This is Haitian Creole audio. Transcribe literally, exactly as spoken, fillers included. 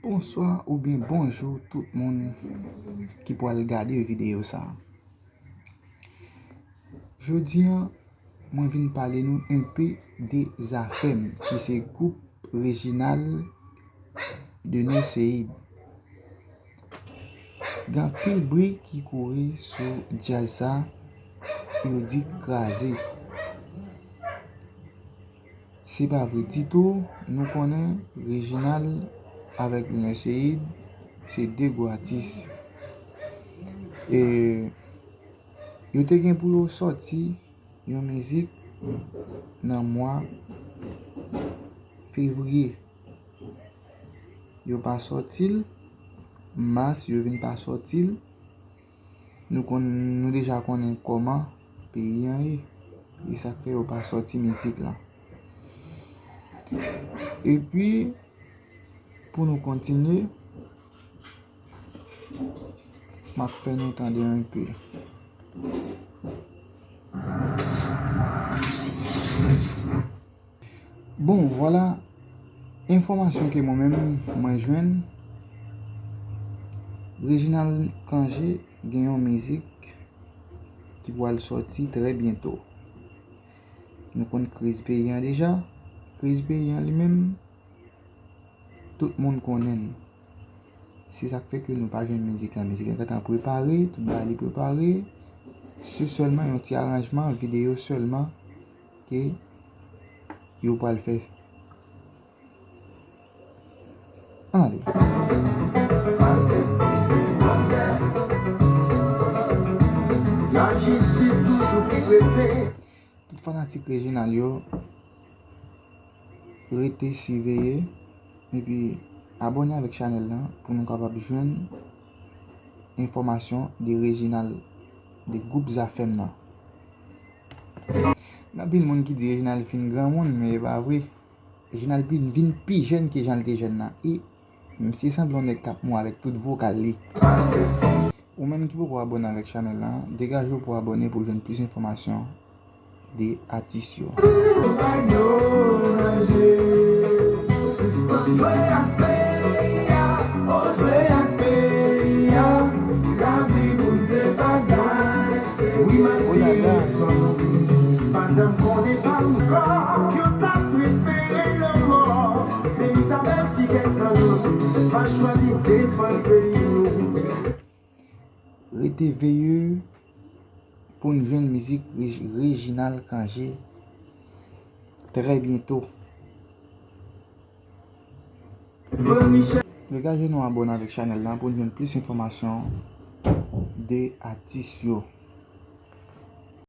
Bonswa oubyen bonjou tout moun ki pral gade videyo sa a. Jodi a, mwen vin pale nou enpe de Zafèm, ki se gwoup Reginald de Noseid. Gen anpil bri ki kouri sou djaz sa, yo di kraze. Se pa vre ditou, nou konnen Reginald avèk Lunaseid se de gwo atis. E yo te gen pou yo sòti yon mizik nan mwa fevriye. Yo pa sòti l, mas yo vin pa sòti l. Nou konn, nou deja konnen kòman peyi an ye. E sa k fè yo pa sòti mizik la. Epi, pou nou kontinye, m ap fè nou tande enpe. Bon, vwala enfòmasyon ke mwen menm mwen jwenn. Reginald Cangé gen yon mizik ki pral sòti trè byento. Nou konn kriz peyi an deja. Kriz peyi an li menm, tout moun konnen l. Se sa k fè ke nou pa jwenn mizik la. Mizik la gentan prepare, tout bagay li prepare. Se sèlman yon ti aranjman videyo sèlman ke yo pral fè. Ann ale. Lajistis toujou pi prese. Tout fanatik Reginald yo, rete siveye epi abòne avèk chanèl lan pou nou kapab jwenn enfòmasyon de Reginald, de gwoup Zafèm nan. Gen anpil moun ki di Reginald fin granmoun, men e pa vre. Reginald vin, vin pi jèn ke jan l te jèn nan. E misye sanble yon nèg k ap mouri avèk tout vokal li. Ou menm ki poko abòne avèk chanèl la, degaje w pou abòne pou jwenn plis enfòmasyon de atis yo. Sispann jwe ak peyi a, o jwe ak peyi a, lavi pou se bagay. Wi, m ap di rezon. Madanm konnen pa m ankò, yo ta prefere lanmò. Men li ta bèl si kèk nan nou va chwazi defann peyi nou. Rete veye pou n jwenn mizik Reg-, Reginald Cangé trè byento. Degaje nou abòne avèk chanèl la pou n jwenn plis enfòmasyon de atis yo.